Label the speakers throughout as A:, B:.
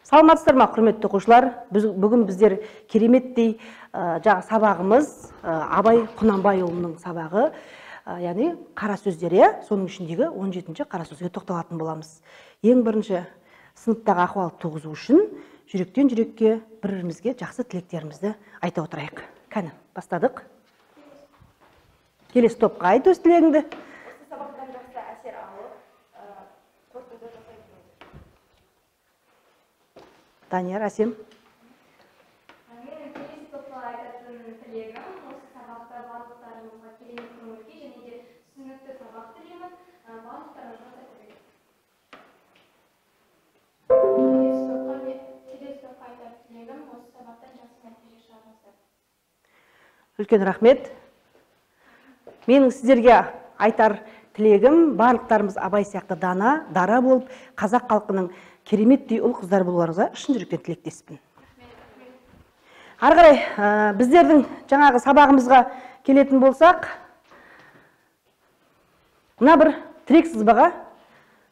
A: Саламатсыздар ма, құрметті оқушылар? Бүгін біздер кереметтей жаңа сабағымыз Абай Құнанбайұлының сабағы, яғни қара сөздер, соның ішіндегі 17-ші қара сөзге тоқталатын боламыз. Ең бірінші сыныптағы ахуалды туғызу үшін жүректен жүрекке бір-бірімізге жақсы тілектерімізді айта отырайық. Кәні, бастадық. Келесі топқа айт өз тілегіңді.
B: Осы сабақтан жақсы әсер алып, қорытынды жасай біліңіздер.
A: Данияр, Әсем.
C: Менің келесі топқа айтатын тілегім, осы сабақта барлықтарыңызға керемет көңіл күй және де түсінікті сабақ тілеймін. Барлықтарыңызға сәттілік.
B: Келесі топқа айтатын тілегім, осы сабақтан жақсы нәтиже шығарыңыздар.
A: Үлкен рахмет. Менің сіздерге айтар тілегім, барлықтарымыз Абай сияқты дана, дара болып, қазақ халқының кереметтей ұл қыздар болуларыңызға шын жүректен тілектеспін. Ары қарай, біздердің жаңағы сабағымызға келетін болсақ, мына бір тірек сызбаға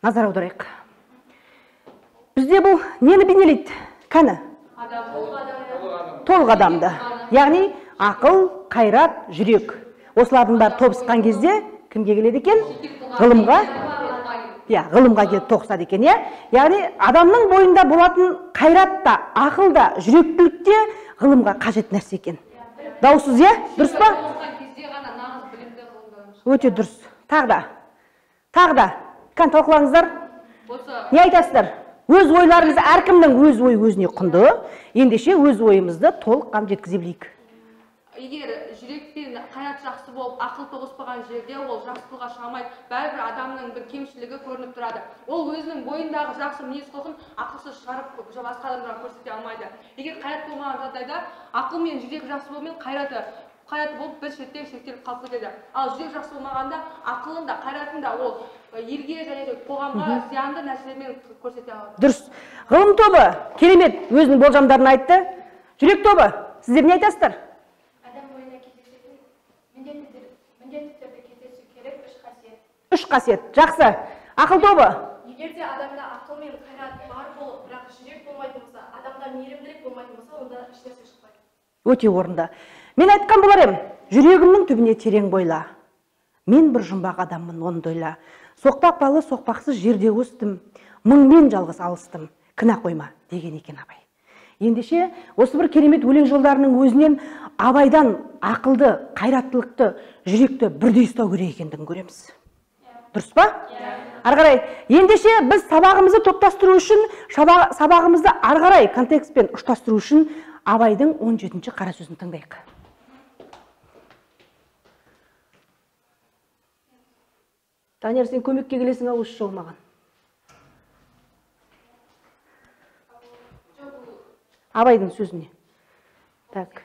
A: назар аударайық. Бізде бұл нені бейнелейді? Кәні? Толық адамды. Яғни ақыл, қайрат, жүрек. Осылардың бәрі тоғысқан кезде кімге келеді екен? Ғылымға. Иә, ғылымға келіп тоғысады екен, иә? Яғни адамның бойында болатын қайрат та, ақыл да, жүректілік те ғылымға қажет нәрсе екен. Даусыз, иә? Дұрыс па? Өте дұрыс. Тағы да. Тағы да. Кән, талқылаңыздар. Не айтасыздар? Өз ойларыңыз, әркімнің өз ойы өзіне құнды. Ендеше өз ойымызды толыққан жеткізе білейік.
D: Егер жүрек пен қайрат жақсы болып, ақыл тоғыспаған жерде ол жақсы тұлға шыға алмайды. Бәрібір адамның бір кемшілігі көрініп тұрады. Ол өзінің бойындағы жақсы мінез құлқын ақылсыз шығарып басқа адамдарға көрсете алмайды. Егер қайрат болмаған жағдайда ақыл мен жүрек жақсы болумен қайраты болып бір шетте шектеліп қалып кетеді. Ал жүрек жақсы болмағанда ақылын да, қайратын да ол елге және де қоғамға зиянды нәрселермен көрсете алады.
A: Дұрыс. Ғылым тобы керемет өзінің болжамдарын айтты. Жүрек тобы, сіздер не айтасыздар? Үш қасиет. Жақсы. Ақыл тобы.
B: Егер де адамда ақыл мен қайрат бар болып, бірақ жүрек болмайтын болса, адамда мейірімділік болмайтын болса, онда ешнәрсе шықпайды.
A: Өте орынды. Мен айтқан болар едім, жүрегімнің түбіне терең бойла. Мен бір жұмбақ адаммын, оны ойла. Соқпақпалы соқпақсыз жерде өстім, мыңмен жалғыз алыстым. Кінә қойма деген екен Абай. Ендеше осы бір керемет өлең жолдарының өзінен Абайдан ақылды, қайраттылықты, жүректі бірдей ұстау керек екендігін көреміз. Дұрыс па? Ары қарай, ендеше біз сабағымызды топтастыру үшін, сабағымызды ары қарай контекстпен ұштастыру үшін Абайдың 17-ші қара сөзін тыңдайық. Данияр, сен көмекке келесің ау осы жолы маған. Абайдың сөзіне. Так.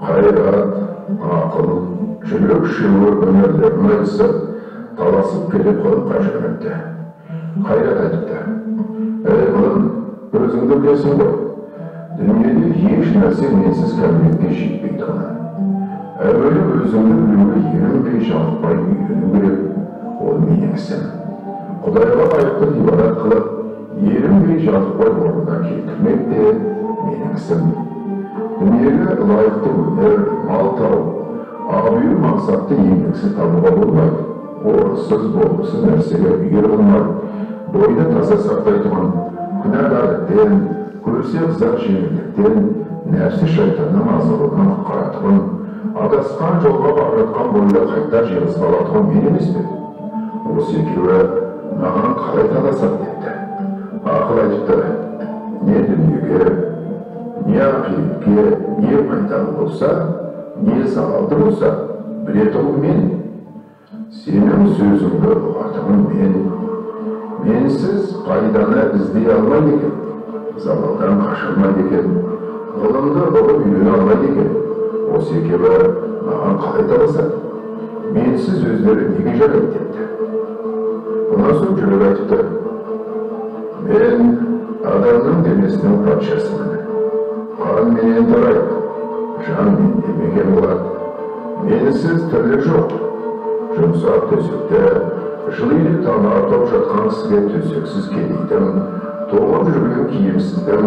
E: Қайрат, ақыл, жүрек үшеуі өнерлерін айтысып, таласып келіп ғылымға жүгініпті. Қайрат айтыпты: «Ей ғылым, өзіңді білесің ғой, дүниеде еш нәрсе менсіз кәмелетке жетпейтұғын. Әуелі өзіңді білуге ерінбей, жалықпай үйрену керек, ол менің ісім. Құдайға лайықты ғибадат қылып, ерінбей, жалықпай орнына келтірмек те менің ісім. Дүниеге лайықты өнер, мал тауып, абырой мақсатты еңбексіз табуға болмайды. Орынсыз, болымсыз нәрсеге үйір қылмай, бойды таза сақтайтұғын, күнәкарліктен, көрсе қызақ жеңілдіктен, нәпсі шайтанның азабынан құтқаратұғын, адасқан жолға бара жатқан бойды қайта жиғызып алатұғын мен емес пе? Осы екеуі маған қалай таласады?» депті. Ақыл айтыпты: «Не дүниеге, не ақиретке, не пайдалы болса, не залалды болса, білетұғын мен. Сенің сөзіңді ұғатұғын мен. Менсіз пайданы іздей алмайды екен, залалдан қаша алмайды екен, ғылымды ұғып үйрене алмайды екен. Осы екеуі маған қалай таласады? Менсіз өздері неге жарайды?» депті. Онан соң жүрек айтыпты: мен адамның денесінің патшасымын. Қан менен тарайды, жан менде мекен болады. Менсіз тірлік жоқ. Жұмсақ төсекте, жылы үйде тамақ тауып жатқан кісіге төсексіз кедейдің, тоңып жүрген киімсіздің,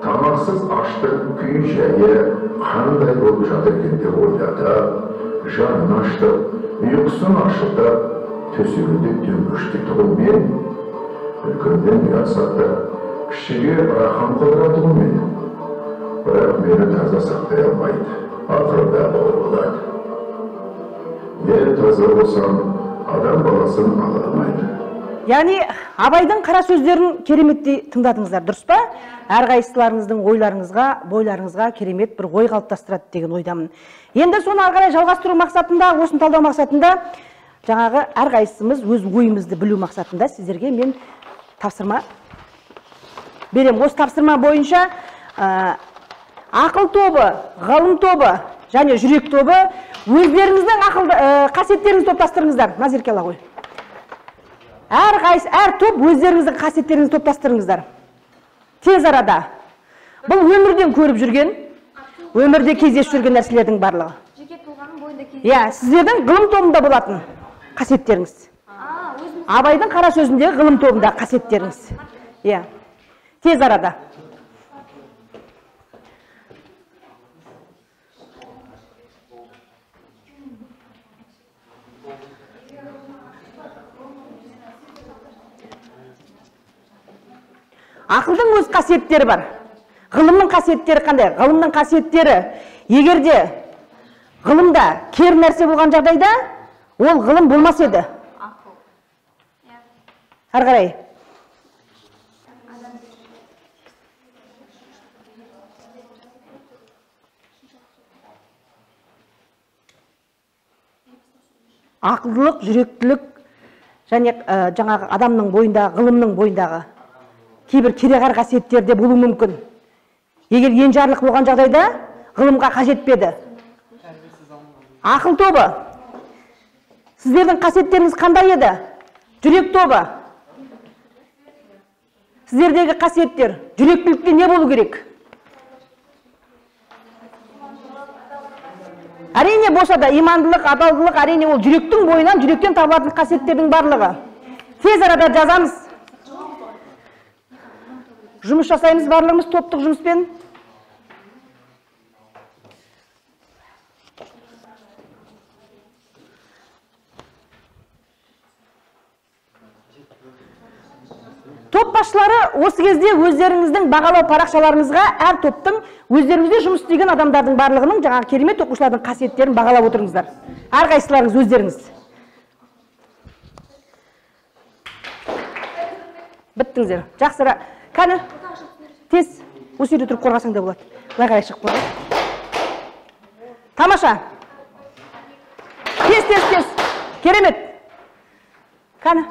E: тамақсыз аштың күй жайы қандай болып жатыр екен деп ойлады. Жанын ашты, ұйқысын ашылды, төсегінде дөңгештейтұғын мен, үлкеннен ұят сақтап, кішіге рахым қылдыратұғын мен. Бірақ мені таза сақтай алмайды, ақырында қор болады. Мен таза болсам, адам баласын ала алмайды.
A: Яғни Абайдың қара сөздерін кереметтей тыңдадыңыздар, дұрыс па? Әрқайсыларыңыздың ойларыңызға, бойларыңызға керемет бір ой қалыптастырады деген ойдамын. Енді соны ары қарай жалғастыру мақсатында, осыны талдау мақсатында, жаңағы әрқайсымыз өз ойымызды білу мақсатында сіздерге мен тапсырма беремін. Осы тапсырма бойынша ақыл тобы, ғылым тобы және жүрек тобы өздеріңіздің ақыл қасиеттеріңізді топтастырыңыздар. Назерке ала ғой. Әр топ өздеріңіздің қасиеттеріңізді топтастырыңыздар. Тез арада. Бұл өмірден көріп жүрген, өмірде кездесіп жүрген нәрселердің барлығы.
C: Жеке тұлғаның бойында кездесіп.
A: Иә, сіздердің ғылым тобында болатын қасиеттеріңіз. Абайдың қара сөзіндегі ғылым тобындағы қасиеттеріңіз. Иә. Тез арада. Ақылдың өз қасиеттері бар. Ғылымның қасиеттері қандай? Ғылымның қасиеттері, егер де ғылымда кері нәрсе болған жағдайда, ол ғылым болмас еді. Ары қарай. Ақылдылық, жүректілік және жаңағы адамның бойындағы, ғылымның бойындағы кейбір кереғар қасиеттер де болуы мүмкін. Егер енжарлық болған жағдайда ғылымға қажет пе еді? Ақыл тобы, сіздердің қасиеттеріңіз қандай еді? Жүрек тобы, сіздердегі қасиеттер, жүректілікте не болу керек? Әрине болса да имандылық, адалдылық, әрине ол жүректің бойынан, жүректен табылатын қасиеттердің барлығы. Тез арада жазамыз. Жұмыс жасаймыз барлығымыз топтық жұмыспен. Топ басшылары осы кезде өздеріңіздің бағалау парақшаларыңызға әр топтың өздеріңізде жұмыс істеген адамдардың барлығының жаңағы керемет оқушылардың қасиеттерін бағалап отырыңыздар. Әрқайсыларыңыз өздеріңіз. Біттіңіздер. Жақсы. Кәні, тез, осы жерде тұрып қорғасаң да болады. Былай қарай шығып қорға. Тамаша. Тез, тез, тез. Керемет. Кәні.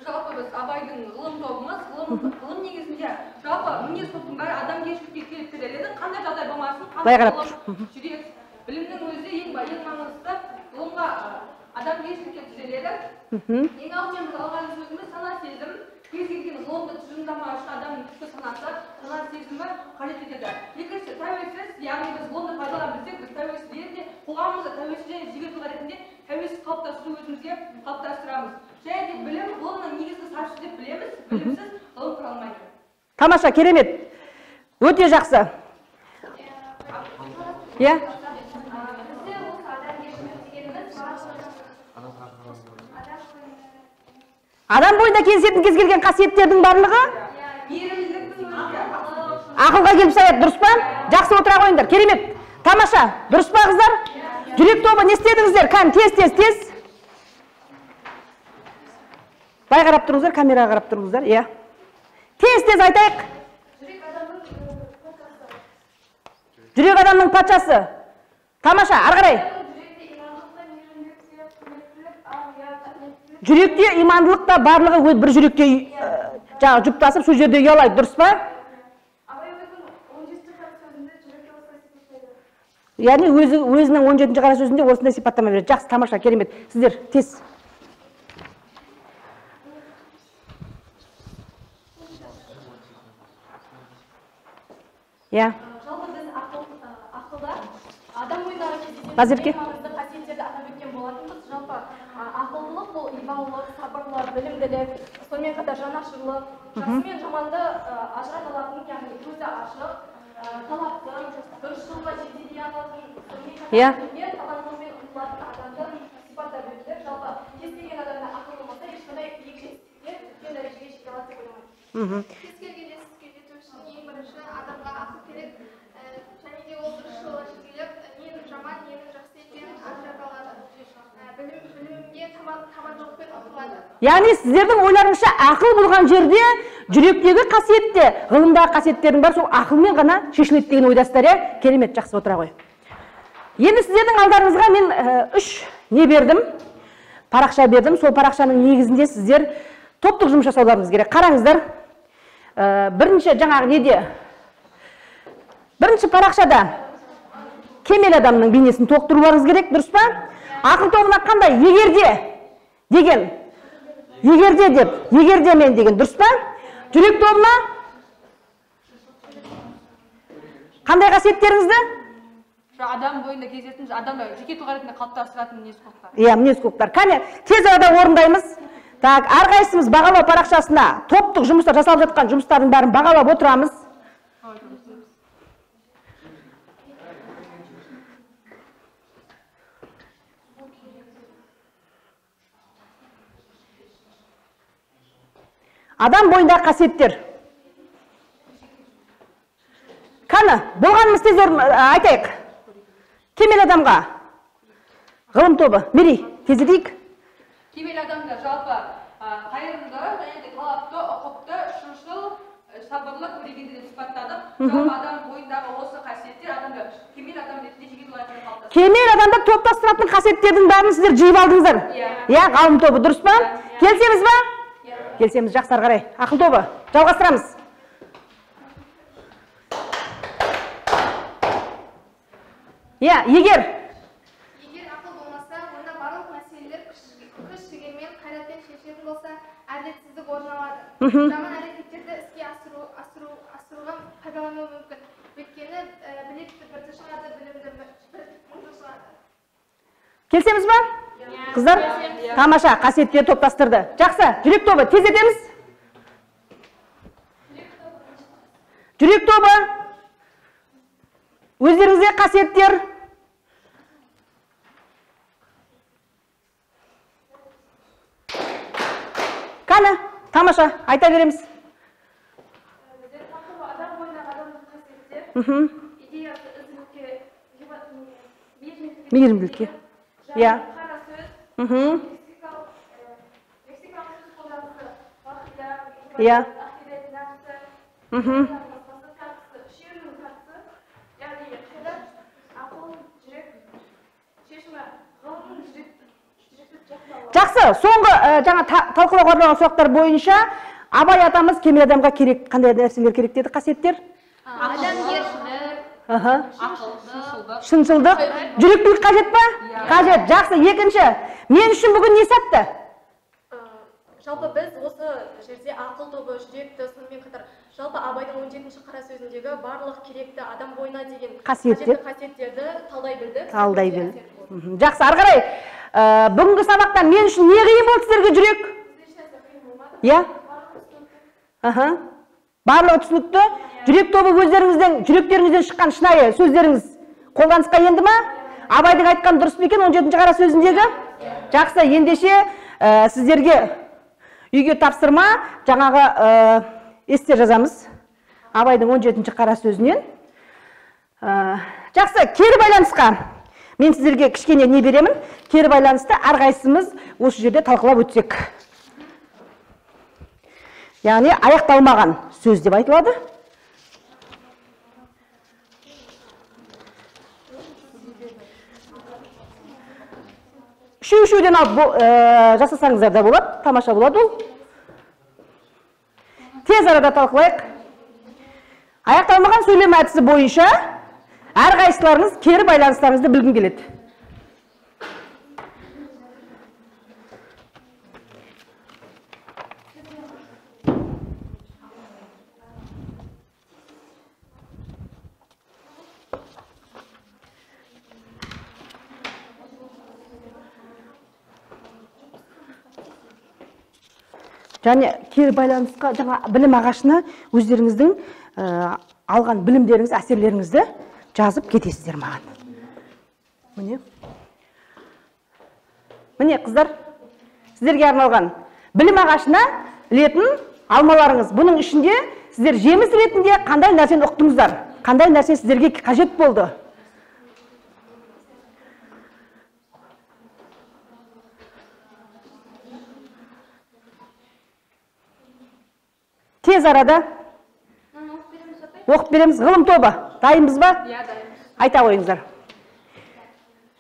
D: Жалпы біз Абайдың ғылым тобымыз, ғылым негізінде жалпы мінез құлықтың бәрі адамгершілікке келіп тіреледі. Қандай жағдай болмасын,
A: Былай қарап
D: ғылым, жүрек, білімнің өзі ең маңыздысы ғылымға адамгершілікке тіреледі. Ең алдымен біз алған сөзіміз сана сезім. Кез келген ғылымды тұжырымдамау үшін адамның түпкі санасы, сана сезімі қажет етеді. Екіншісі тәуелсіз, яғни біз ғылымды пайдалана білсек, біз тәуелсіз ретінде қоғамымызды тәуелсіз және жеке тұлға ретінде тәуелсіз қалыптастыру өзімізге қалыптастырамыз. Және де білім ғылымның негізгі сарапшысы деп білеміз, білімсіз ғылым құра алмайды.
A: Тамаша, керемет. Өте жақсы. Иә? Адам бойында кездесетін кез келген қасиеттердің барлығы ақылға келіп саяды, дұрыс па? Жақсы, отыра қойыңдар. Керемет. Тамаша. Дұрыс па, қыздар? Жүрек тобы не істедіңіздер? Кән, тез, тез, тез. Былай қарап тұрыңыздар, камераға қарап тұрыңыздар. Иә. Тез, тез айтайық. Жүрек адамның патшасы. Тамаша, ары қарай. Жүректе имандылық та барлығы бір жүректе жаңағы жұптасып сол жерде ұялайды, дұрыс па? Яғни өзінің 17-ші қара сөзінде осындай сипаттама береді. Жақсы, тамаша, керемет. Сіздер тез. Иә.
B: Жалпы біз ақылда адам бойындағы кездесетін маңызды қасиеттерді атап өткен болатынбыз. Жалпы ақылдылық ол ибалылық, сабырлы, білімділік, сонымен қатар жанашырлық, жақсы мен жаманды ажырата алатын, яғни көзі ашық, талапты, дұрыс жолға жетелей алатын, сонымен қатар талантымен ұмтылатын адамды сипаттап өттік. Жалпы кез келген адамда ақыл болмаса, ешқандай биік жетістікке, үлкен дәрежеге жете алады деп ойламаймын.
F: Кез келген жетістікке жету үшін ең бірінші адамға ақыл керек, және де ол дұрыс жолға жетелеп, ненің жаман, ненің жақсы екенін ажырата алады. Білімге табандылықпен ұмтылады.
A: Яғни сіздердің ойларыңызша ақыл болған жерде жүректегі қасиетте, ғылымдағы қасиеттердің бәрі сол ақылмен ғана шешіледі деген ойдасыздар, иә? Керемет, жақсы, отыра ғой. Енді сіздердің алдарыңызға мен үш не бердім, парақша бердім. Сол парақшаның негізінде сіздер топтық жұмыс жасауларыңыз керек. Қараңыздар, бірінші жаңағы неде? Бірінші парақшада кемел адамның бейнесін толықтыруларыңыз керек, дұрыс па? Ақыл тобына қандай? Егерде деген, егерде деп, егерде мен деген, дұрыс па? Жүрек тобына қандай қасиеттеріңізді?
D: Адам бойында кездесетін, адамды жеке тұлға ретінде қалыптастыратын мінез құлықтар.
A: Иә, мінез құлықтар. Кәне, тез арада орындаймыз. Так, әрқайсымыз бағалау парақшасына топтық жұмыстар жасалып жатқан жұмыстардың бәрін бағалап отырамыз. Адам бойындағы қасиеттер. Кәні, болғанымыз тез айтайық. Кемел адамға ғылым тобы. Мерей, тездетейік.
D: Кемел адамда жалпы қайырымды, және де талапты, ұқыпты, шыншыл, сабырлы, көрегенді деп сипаттадық. Жалпы адам бойындағы осы қасиеттер адамды кемел адам ретінде жеке тұлға ретінде қалыптастырады.
A: Кемел адамда топтастыратын қасиеттердің бәрін сіздер жиып алдыңыздар. Иә, ғалым тобы, дұрыс па? Келісеміз ба? Келісеміз, жақсы, ары қарай. Ақыл тобы, жалғастырамыз. Иә, егер
F: ақыл болмаса, онда барлық мәселелер күш жігермен, қайратпен шешілетін болса, әділетсіздік орын алады. Жаман әрекеттерді іске асыруға пайдалануы мүмкін. Өйткені білекті бірді шығады, білімді бір мыңды шығады.
A: Келісеміз ба? Қыздар, тамаша, қасиеттер топтастырды. Жақсы, жүрек тобы, тездетеміз. Жүрек тобы, өздеріңізге қасиеттер. Кәні, тамаша, айта береміз.
B: Идеясы ізгілікке,
A: мейірімділікке. Иә.
B: Лексикалық сөз қолданысы, уақытта,
A: Иә.
B: ақирет, нәпсі, тартысы, үшеуінің тартысы, яғни қайрат, ақыл, жүрек, шешімі, ғылымның жүректі жақындауы.
A: Жақсы, соңғы жаңа талқылауға арналған сұрақтар бойынша Абай атамыз кемел адамға керек, қандай нәрселер керек деді қасиеттер?
C: Адамгершілік,
A: ақыл, шыншылдық, жүректілік қажет па? Қажет. Жақсы, екінші. Мен үшін бүгін не сәтті?
B: Жалпы біз осы жерде ақыл тобы, жүректі, сонымен қатар жалпы Абайдың 17-ші қара сөзіндегі барлық керекті адам бойына деген қасиеттерді талдай білдік.
A: Талдай білдік. Жақсы, ары қарай. Бүгінгі сабақтан мен үшін не қиын болды сіздерге, жүрек? Иә? Барлығы түсінікті. Жүрек тобы өздеріңіздің, жүректеріңізден шыққан шынайы сөздеріңіз қолданысқа енді ма? Абайдың айтқан дұрыс па екен 17-ші қара сөзіндегі? Жақсы, ендеше сіздерге үйге тапсырма, жаңағы эссе жазамыз. Абайдың 17-ші қара сөзінен. Жақсы, кері байланысқа мен сіздерге кішкене не беремін. Кері байланысты әрқайсымыз осы жерде талқылап өтсек. Яғни аяқталмаған сөз деп айтылады. Үшеу-үшеуден алып жасасаңыздар да болады, тамаша болады ол. Тез арада талқылайық. Аяқталмаған сөйлем әдісі бойынша әрқайсыларыңыз кері байланыстарыңызды білгім келеді. Және кері байланысқа, жаңа білім ағашына өздеріңіздің алған білімдеріңіз, әсерлеріңізді жазып кетесіздер маған. Міне. Міне, қыздар, сіздерге арналған білім ағашына ілетін алмаларыңыз. Бұның ішінде сіздер жеміс ретінде қандай нәрсені ұқтыңыздар? Қандай нәрсе сіздерге қажет болды? Тез арада оқып береміз. Ғылым тобы, дайынбыз ба?
D: Иә, дайынбыз.
A: Айта қойыңыздар.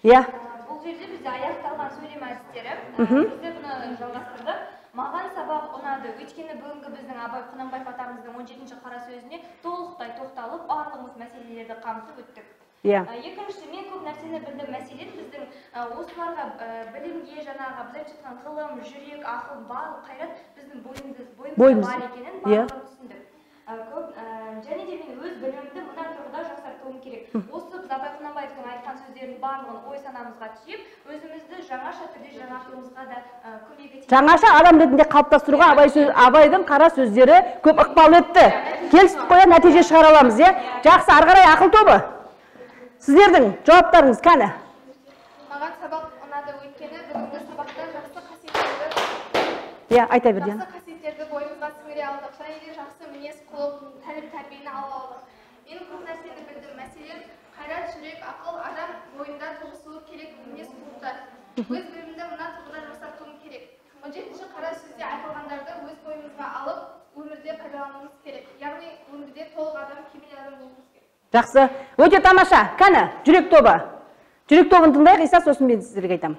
A: Иә.
C: Бұл жерде бізде аяқталған сөйлем әдістері. Бізде бұны жалғастырдық. Маған сабақ ұнады. Өйткені бүгінгі біздің Абай Құнанбаев атамыздың 17-ші қара сөзіне толықтай тоқталып, барлығымыз мәселелерді қамтып өттік.
A: Иә.
C: Екіншісі, мен көп нәрсені білдім. Мәселен, біздің осыларға білімге, жаңағы біз айтып жатқан ғылым, жүрек, ақыл, барлық қайрат біздің бойымызда бар екенін барлығын түсіндік. Және де мен өз білімімді мына тұрғыда жақсартуым керек. Осы біз Абай Құнанбаевтың айтқан сөздерінің барлығын ой санамызға түйіп, өзімізді жаңаша түрде жаңартуымызға да көмегі тиді.
A: Жаңаша адам ретінде қалыптастыруға Абайдың қара сөздері көп ықпал етті. Келістік қоя нәтиже шығара аламыз, иә? Жақсы, ары қарай ақыл тобы. Сіздердің жауаптарыңыз кәні?
F: Маған сабақ ұнады, өйткені бүгінгі сабақта жақсы қасиеттерді
A: Иә, айта бер, Диана.
F: Жақсы қасиеттерді бойымызға сіңіре алдық, және де жақсы мінез құлық, тәлім тәрбиені ала алдық. Мен көп нәрсені білдім. Мәселен, қайрат, жүрек, ақыл адам бойында тоғысуы керек мінез құлықтар. Өз білімімді мына тұрғыда жақсартуым керек. 17-ші қара сөзде айтылғандарды өз бойымызға алып, өмірде пайдалануымыз керек. Яғни өмірде толық адам, кемел адам болуымыз керек.
A: Жақсы, өте тамаша. Кәні, жүрек тобы. Жүрек тобын тыңдайық, Иса, сосын мен сіздерге айтамын.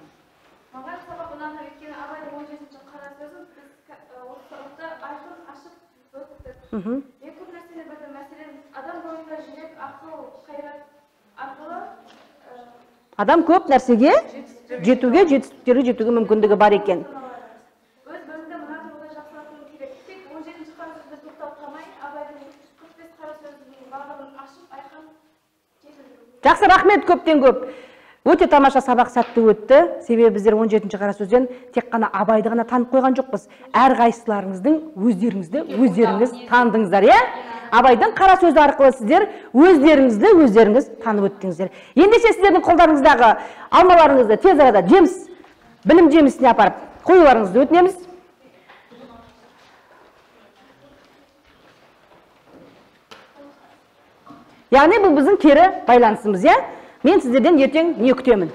F: Маған сабақ ұнады, өйткені Абайдың 17-ші қара сөзін біз осы сабақта айқын ашып өттік. Мен көп нәрсені білдім. Мәселен, адам бойында жүрек, ақыл, қайрат арқылы
A: адам көп нәрсеге жетуге, жетістіктерге жетуге мүмкіндігі бар екен.
F: Өз білімді мына тұрғыда жақсартуым керек. Тек 17-ші қара сөзді тоқтап қалмай, Абайдың 45 қара сөзінің барлығын ашып, айқын жетілдіру.
A: Жақсы, рахмет көптен көп. Өте тамаша сабақ сәтті өтті. Себебі біздер 17-ші қара сөзден тек қана Абайды ғана танып қойған жоқпыз. Әрқайсыларыңыздың өздеріңізді өздеріңіз таныдыңыздар, иә? Абайдың қара сөзі арқылы сіздер өздеріңізді өздеріңіз танып өттіңіздер. Ендеше сіздердің қолдарыңыздағы алмаларыңызды тез арада жеміс, білім жемісіне апарып қоюларыңызды өтінеміз. Яғни бұл біздің кері байланысымыз, иә? Мен сіздерден ертең не күтемін?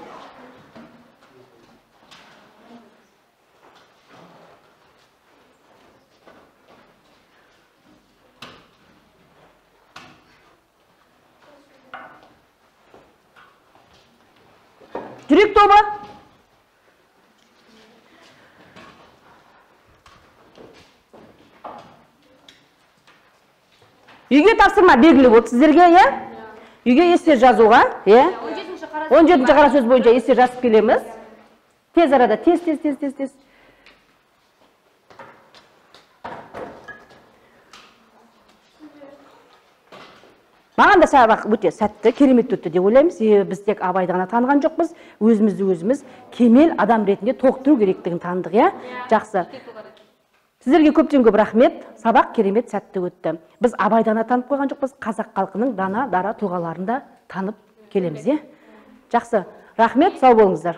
A: Жүрек тобы. Үйге тапсырма белгілі болды сіздерге, иә? Үйге эссе жазуға, иә? 17-ші қара сөз бойынша эссе жазып келеміз. Тез арада, тез, тез, тез, тез, тез. Маған да сабақ өте сәтті, керемет өтті деп ойлаймын. Себебі біз тек Абайды ғана таныған жоқпыз, өзімізді өзіміз кемел адам ретінде толықтыру керектігін таныдық, иә? Жақсы. Сіздерге көптен көп рахмет. Сабақ керемет сәтті өтті. Біз Абайды ғана танып қойған жоқпыз, қазақ халқының дана дара тұлғаларын да танып келеміз, иә? Жақсы. Рахмет, сау болыңыздар.